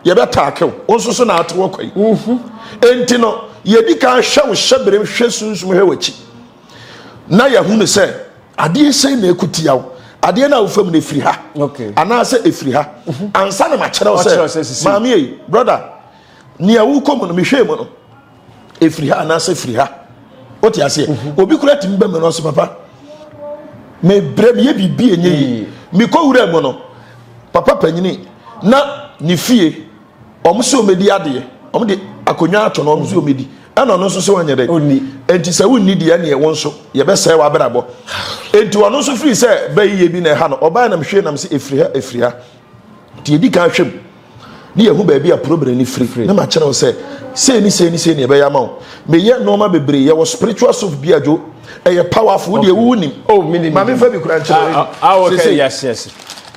yɛbɛtaake wo wo nso so na ate wɔ kwa yi mhm. enti no yɛdi kan hwɛ wo hyɛberem hwɛ sunsum hwɛ w'akyi na yɛhu no sɛ adeɛ sɛn na ɛkɔtia wo adeɛ no a wofam no ɛfiri ha anaasɛ ɛfiri ha mhm. ansa na makyerɛ wo sɛ maame ei brother nea wokɔ mu no mehwɛ mu no ɛfiri ha anaasɛ firi ha wote aseɛ mhm. obi kora tumi bɛ mu no ɔsɛ papa mebrɛ meyɛ biribi ɛnyɛ yie mekɔ wura mu no papa panyini na ne fie ɔmo sɛ ɔmɛdi adeɛ ɔmo de akonnwa ato no ɔmo sɛ ɔmɛdi ɛna ɔno nso sɛ ɔnyɛ dɛ enti sɛ wonni deɛ ɛneɛ wo nso yɛbɛsɛe w'abrabɔ enti ɔno nso firi sɛ bɛyiyɛ bi na ɛha no ɔbaa nam hwee nam sɛ ɛfiri ha ɛfiri ha nti yɛdi kan hwɛ mu ne yɛhu baabi a problem no firi na makyerɛ wo sɛ sei ne sei ne sei ne ɛbɛyɛ ama wo meyɛ nneɛma bebree yɛwɔ spiritual soap bi adwo ɛyɛ powerful wo deɛ wowu nim oh, maame fa bi kura nkyerɛ ah, ah, ah, okay. yes, yes.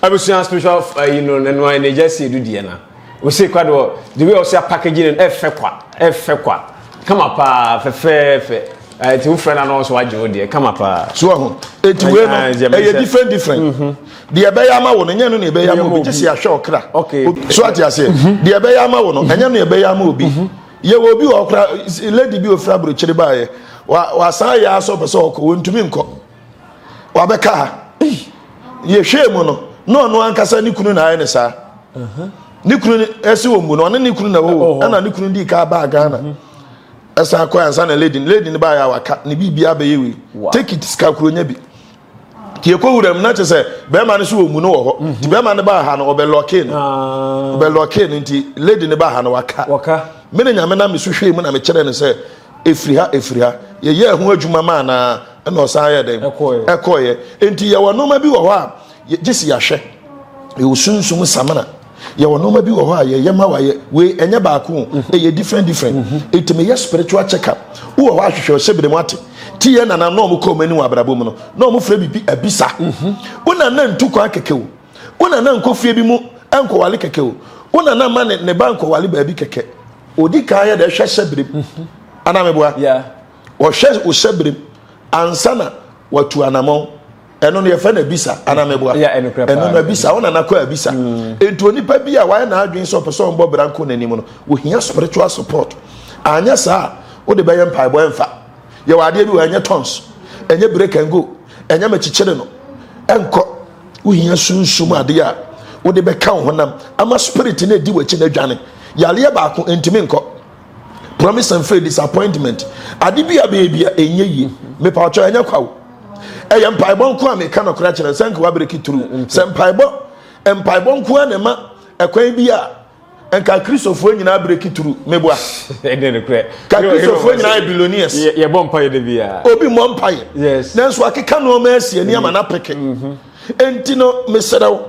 abusua spiritual eh, yi no ɛno ayɛ n'agya si edu deɛ na ose kwa deɛ the way ɔsi apackage no ɛfɛ kwa ɛfɛ kwa kama paa fɛfɛɛfɛ Ɛɛ ti wofrɛ na na ɔso agye wo deɛ kama paa. So ɔho eti wei no ɛyɛ different different. Mhm. Deɛ ɛbɛyɛ ama wo no ɛnyɛ no na ɛbɛyɛ ama obi gye sɛ yɛahwɛ ɔkra. Okay. So ate aseɛ. Mhm. Deɛ ɛbɛyɛ ama wo no ɛnyɛ no na ɛbɛyɛ ama obi. Mhm. Yɛwɔ obi wɔ ɔkra lady bi ofura aburokyire baayɛ wa wasan yɛ asɔ pɛ sɛ ɔkɔ wɔntumi nkɔ wabɛka ha. Yɛhwɛ mu no na ɔno ankasa ne kunu na ayɛ ne saa. Ne kunu ɛsi wɔn mu no ɔne ne kunu na ɛwɔ hɔ ɛna ne kunu di ka baa Ghana. Ɛsan kɔ ansa na lady lady no baayɛ a waka ne biribi abɛyɛ wei take it sika kuro nya bi nti yɛkɔ wura mu na kyerɛ sɛ bɛrima no so wɔ mu no wɔ hɔ nti mhm. bɛrima no baa ha no ɔbɛ lɔkee no ah. ɔbɛ lɔkee no nti lady no baa ha no waka me ne nyame na me so hwee mu na mekyerɛ no sɛ efiri ha efiri ha yɛyɛ ɛho adwuma maa na ɛna ɔsan yɛ dɛn ɛkɔɔyɛ nti yɛwɔ nneɛma bi wɔ hɔ a gye si yɛahwɛ yɛwɔ sunsum samina yɛwɔ nneɛma bi wɔ hɔ a yɛyɛ ma wayɛ wei ɛnyɛ baako o mhm. ɛyɛ different different mhm. ɛtumi yɛ spiritual check up wowɔ hɔ ahwehwɛ ɔhyɛ bere mu ate ti yɛ nana na ɔmo kɔ ɔmo anim wɔ abrabɔ mu no na ɔmo frɛ biribi abisa mhm. wo nana ntu kwan kɛkɛ o wo nana nkɔ fie bi mu nkɔwale kɛkɛ o wo nana ma ne ne ba nkɔwale baabi kɛkɛ odi kan yɛ dɛ ɛhwɛ hyɛ bere mu anaa meboa ɔhwɛ wo hyɛ bere mu ansa na watu anamɔn ɛno no yɛfrɛ no abisa anaa mɛboa ɛno no abisa wo nana kɔ abisa mm. nti onipa bi a wayɛ n'adwene sɛ ɔpɛ sɛ ɔmbɔ bra nkɔ n'anim no ohia spiritual support anyɛ saa wode bɛyɛ mpaebɔ ɛmfa yɛwɔ adeɛ bi wɔ ɛnyɛ tons ɛnyɛ break and go ɛnyɛ mɛkyekyere no ɛnkɔ wohia sunsum adeɛ a wode bɛka wo honam ama spirit no adi w'akyi no adwane yareɛ baako ntumi nkɔ promise and fail disappointment ade bi a bɛyɛ bi a ɛnyɛ yie mepatwɔ ɛnyɛ kwa o. Ɛyɛ mpaebɔ nko a meka nɔkorɛ akyerɛ sɛ nka wabreki turu. Sɛ mpaebɔ mpaebɔ nko a na ɛma ɛkwan bi a nka Kristofoɔ nyinaa breki turu meboa. Ka Kristofoɔ nyinaa yɛ billionaires. Yɛbɔ mpaeɛ da biara. Obi mmɔ mpaeɛ. Yes. Nanso akeka nneɛma asi ani ama no apeke. Enti no mesrɛ wo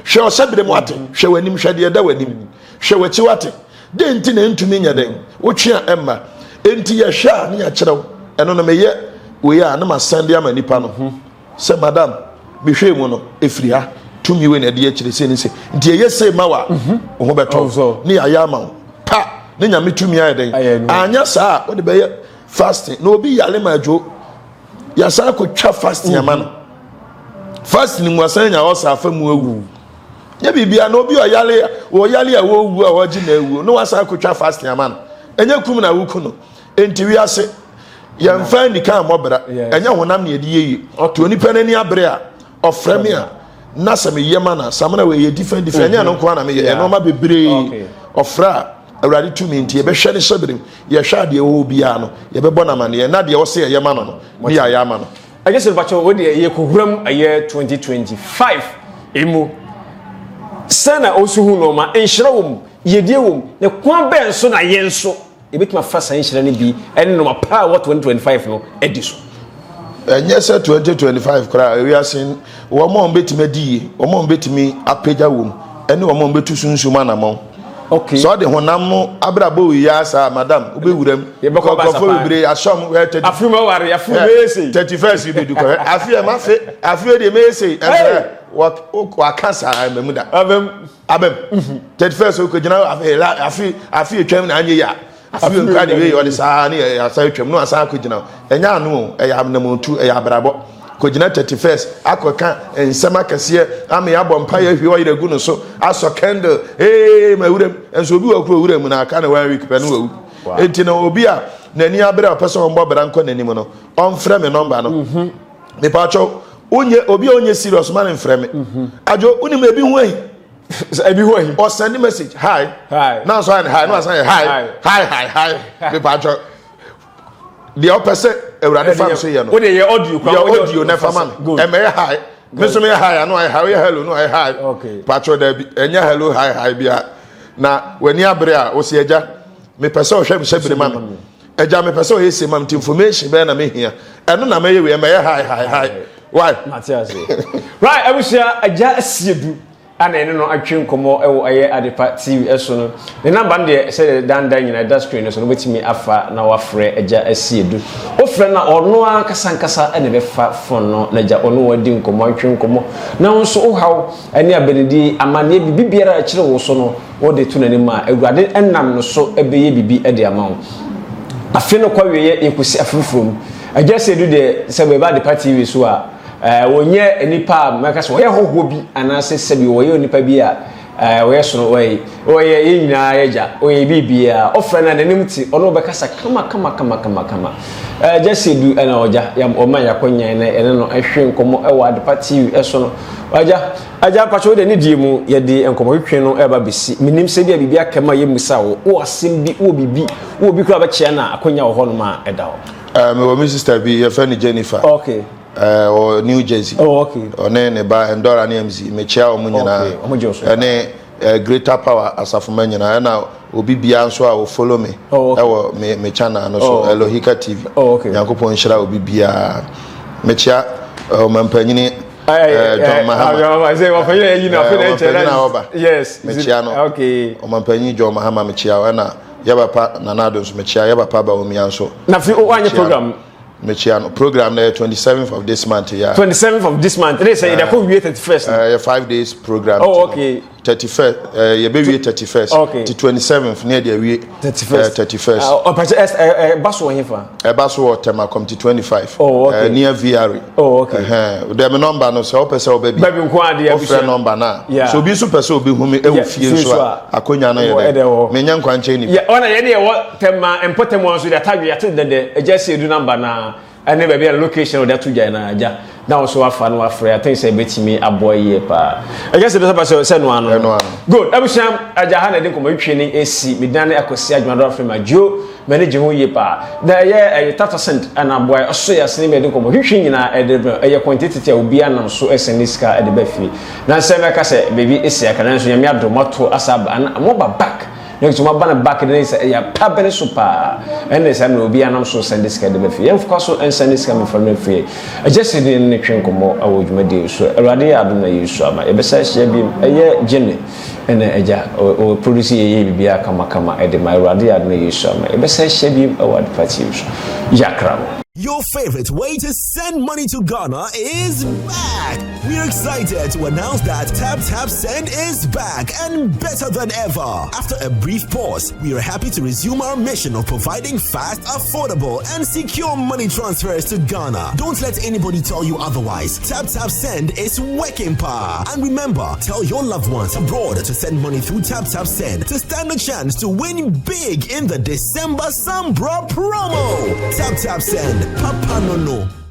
hwɛ ɔhyɛbere mu ate hwɛ w'anim hwɛ deɛ ɛda w'anim hwɛ w'akyi wate. Dɛn nti na ɛntumi nyɛ dɛn? Wotwe a ɛmma. Enti yɛhwɛ a ne yɛakyerɛ wo. Ɛno no meyɛ wei a na masan de ama nipa no mhm. sɛ madam mehwɛɛ mu no ɛfiri ha tumi wei na ɛde akyire sei ne sei. Nti ɛyɛ sei ma wo a mhm. wo ho bɛtɔ ne yɛayɛ ama wo pa ne nyame tumi ayɛ dɛn. Anyɛ saa a wode bɛyɛ fasting na obi yare ma adwo yɛasan akɔtwa fasting ama no. Mhm. Fasting mu asan nya ɔsa afa mu awu. Nyɛ biribiara na obi ɔyare ɔyare a wɔwu a ɔgye na awu na wasan akotwa fasting ama no. Ɛnyɛ kum na woku no. Enti wiase yɛmfa nika mmɔ bra. Ɛnyɛ honam na yɛde yɛ yie. Nti onipa n'ani abere a ɔfrɛ me a na sɛ meyɛ ma no a samina wei yɛ different different. Ɛnyɛ ɛno nko ara na meyɛ nneɛma bebree. Ɔfrɛ a Awurade tumi nti yɛbɛhwɛ ne hyɛberem. Yɛhwɛ a deɛ ɔwɔ biara no yɛbɛbɔ no amaneɛ na deɛ ɔsɛ yɛyɛ ma no no ne yɛayɛ ama no. Ɛgye sɛ mpakyɛw wo deɛ yɛkɔwura mu ɛyɛ 2025 emu sɛn na ɔsi hu nneɛma nhyira wɔ mu yiedie wɔ mu na kwan bɛn so na yɛn nso yɛbɛtumi afa saa nhyira no bi ɛne nneɛma pa a ɛwɔ 2025 no adi so. Ɛnyɛ sɛ 2025 koraa ewiase wɔn a wɔbɛtumi adi yie wɔn a wɔbɛtumi apagya wɔm ɛne wɔn a wɔbɛtu sunsum anamɔn. Okay. Sɛ ɔde honam no abrabɔ wei yɛ asa madam wobɛwura mu. Yɛbɛkɔ basa paa. Bebree ahyɛ ɔmo hɛ tɛti. Afi mu aware afi mu mɛyɛ sei. 31st yi bɛdu kɔhɛ afi ɛma afe afi deɛ mɛyɛ sei ɛsɛ waka saa ɛmɛ mu da. Abɛm. Abɛm. 31st okɔgyina afi afi afi etwam na anyɛ yie a. Afei nkura de wei ɔde saa ne yɛ asan atwam no asan akɔgyina ɛnyɛ ano o ɛyɛ anamontu ɛyɛ abrabɔ kɔgyina 31st akɔka nsɛm akɛseɛ ama yɛabɔ mpa yɛ ahwie ɔyerɛ agu no so asɔ candle ee ma wuram nso obi wɔ kuro wuram na aka ne one week pɛ no wawu enti no obi a n'ani abere a ɔpɛ sɛ ɔmbɔ bra nkɔ n'anim no ɔmfrɛ me nɔmba no mhm. mepaakyɛw wonyɛ obi a ɔnyɛ serious ma ne mfrɛ me mhm. adwo wonim ebi ho ahi ebi hɔ ahi. ɔsɛnde message hi hi na nso ayɛ hi na wasan yɛ hi hi hi hi mepatwɔ deɛ ɔpɛ sɛ awurade fa mi so yɛ no o de yɛ audio kura yɛ audio na ɛfa ma mi ɛmɛ yɛ hi mi nso mi yɛ hi ano ayɛ hi oyɛ hello no ayɛ hi patwɔ dɛbi ɛnyɛ hello hi hi bia na w'ani abere a osi ɛgya mepɛ sɛ ɔhwɛ mi hyɛ bere ma mi ɛgya mepɛ sɛ ɔyɛ se ma mi ti information bɛyɛ na mi hia ɛno na mɛyɛ wei ɛmɛ yɛ hi hi hi why. Mate ase. Right abusua agya asiedu a na yɛne no atwe nkɔmmɔ wɔ ɛyɛ Adepa TV so no. Ne namba no deɛ sɛdeɛ dandan nyinaa ɛda screen no so no wobɛtumi afa na wafrɛ agya asiedu. Wofrɛ no a ɔno ankasa ankasa na ɛbɛfa phone no na agya ɔne wo adi nkɔmmɔ atwe nkɔmmɔ na wo nso wo haw ne abenedie amanneɛ biribi biara a ɛkyere wo so no wode to n'anim a Awurade nam no so bɛyɛ biribi de ama wo. Afe no kɔ awieɛ yɛkɔsi afe foforɔ mu. Agya Seidu deɛ sɛ bɛba Adepa TV so a ɛɛ wɔnyɛ nipa a mɛka sɛ wɔyɛ hɔhoɔ bi anaasɛ sɛbi wɔyɛ onipa bi a ɛɛ wɔyɛ sono wɔyɛ wɔyɛ yɛn nyinaa yɛ gya wɔyɛ biribiara ɔfrɛ no a n'anim te ɔno ɔbɛkasa kama kama kama kama kama ɛɛ Agya Seidu ɛna ɔgya yam ɔma yɛakɔ nyan na ɛne no ɛhwe nkɔmmɔ ɛwɔ Adepa TV ɛso no agya Agya mpakyɛ wo deɛ ne deɛ mu yɛde nkɔmmɔtwetwe no ɛreba bɛsi. Menim sɛ ebia biribi aka mu a yɛmmisa wo. Wowɔ asɛm bi, wowɔ biribi, wowɔ obi koraa a wobɛkyea no a, akwanya wɔ hɔnom a ɛda hɔ. Eh, mewɔ me sister bi, yɛfrɛ no Jennifer. Okay. Eh, ɔwɔ New Jersey. Oh, okay. Ɔne ne ba Endora ne MZ, mekyea wɔn nyinaa. Okay, wɔn gye wo so. Ɛne eh, Greater Power asafomma nyinaa, ɛna obi biara nso a ɔfollow me Oh, okay. ɛwɔ me, me channel no so, Oh, okay. Elohika TV. Oh, okay. Nyankopɔn nhyira obi biara. Mekyea eh, ɔmampanyini Eh, John Mahama. Ɔmampanyin a ɔba. Yes. Mekyia no. Okay. Ɔmampanyin John Mahama mekyia wo ɛna yɛ papa Nana Addo nso mekyia yɛ papa Bawumia nso. Na fi o anyɛ program. Mekyia no. Program na yɛ 27th of this month ya. 27th of this month. Ne sɛ yɛde akɔ wie 31st. Ɛyɛ 5 days program. Oh okay. 31st yɛbɛwie 31st. Okay. Ti 27th ne yɛde awie. 31st. 31st. Ɔpɛkyɛ ɛ ɛba so wɔ hefa? Ɛba so wɔ Tema Committee 25. Oh, okay. Near VRA. Oh, okay. Ɛhɛn. Dɛ me nɔmba no sɛ wopɛ sɛ woba bi. Ba bi nko adeɛ Wofrɛ nɔmba no a. Yeah. So obi nso pɛ sɛ obi hu me ɛwɔ Yeah, fie fie nso nso a, akonya no yɛ Ɛwɔ- dɛ. ɛdɛ wɔ hɔ. Menyɛ nkwankyɛn nipa. Yeah, ɔna yɛne yɛwɔ Tema mpɔtam hɔ nso de atadwe yɛate dɛdɛ agya si edu namba na. Ɛne baabi a location a wɔde ato dwa na agya na wɔn so wafa no wafrɛ. I think sɛ ebetumi aboa yie paa. Ɛgya sɛ bɛsɛ sɛ sɛ noa no. Good. Abusua agya ha na ɛde nkɔmɔ twitwi ne esi medan ne akɔsi adwuma do afrɛ ma dwo m'ani gye ho yie paa. Na ɛyɛ ɛyɛ tata send ɛna aboa ɔso yɛ asene mi ɛde nkɔmɔ twitwi nyinaa ɛde brɛ ɛyɛ kɔntititi a obi anam so ɛsɛn ne sika ɛde bɛ fie. Na nsɛm ɛka sɛ baabi esi aka nanso Nyame adom ato asa aba ana mo ba back. Na nso mo aba no back de sɛ ɛyɛ pa bene so paa. Ɛne sɛ mmerɛ obi anam so sɛnde sika de ba fie. Yɛmfa so nsɛnde sika mfa no fie. Agya sɛ ne ne twe nkɔmmɔ wɔ dwumadie so. Awurade yɛ adom na Yesu ama. Yɛbɛsa ahyia bi ɛyɛ Jimmy ɛna agya o produce yɛ yɛ biribiara kama kama ɛde ma Awurade yɛ adom na Yesu ama. Yɛbɛsa ahyia bi ɛwɔ Adepa TV so. Yakra mo. Your favorite way to send money to Ghana is back. We're excited to announce that Tap Tap Send is back and better than ever. After a brief pause, we are happy to resume our mission of providing fast, affordable, and secure money transfers to Ghana. Don't let anybody tell you otherwise. Tap Tap Send is working power. And remember, tell your loved ones abroad to send money through Tap Tap Send to stand a chance to win big in the December Sambra promo. Tap Tap Send. Papa no no.